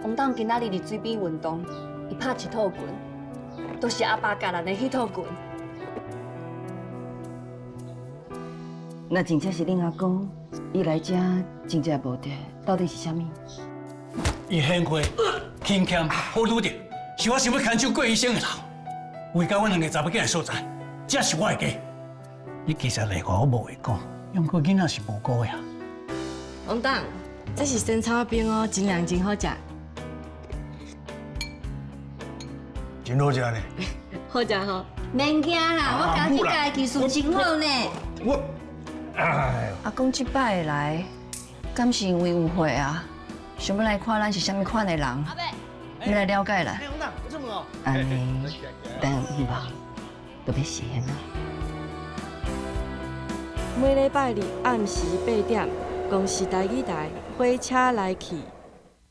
王董今仔日佇水邊運動，伊拍一套拳，都是阿爸教咱的彼套拳。若真正是恁阿公，伊來遮真正目的到底是啥物？伊賢惠、勤儉、好女的，是我想欲牽手過一生的人。為甲阮兩个查某囝的所在，這是我的家。你其實賴我，我無話講，毋過囡仔是無辜的啊。王董，這是仙草冰哦，真涼真好食。真好食呢。好食吼。免驚啦，我家己教的技術真好呢。我，哎，阿公這擺來，敢是因為誤會啊？想欲來看咱是啥物款的人，欲來了解咱。按呢，咱願望就欲實現啊。每禮拜二暗時8點，公視台語台火車來去。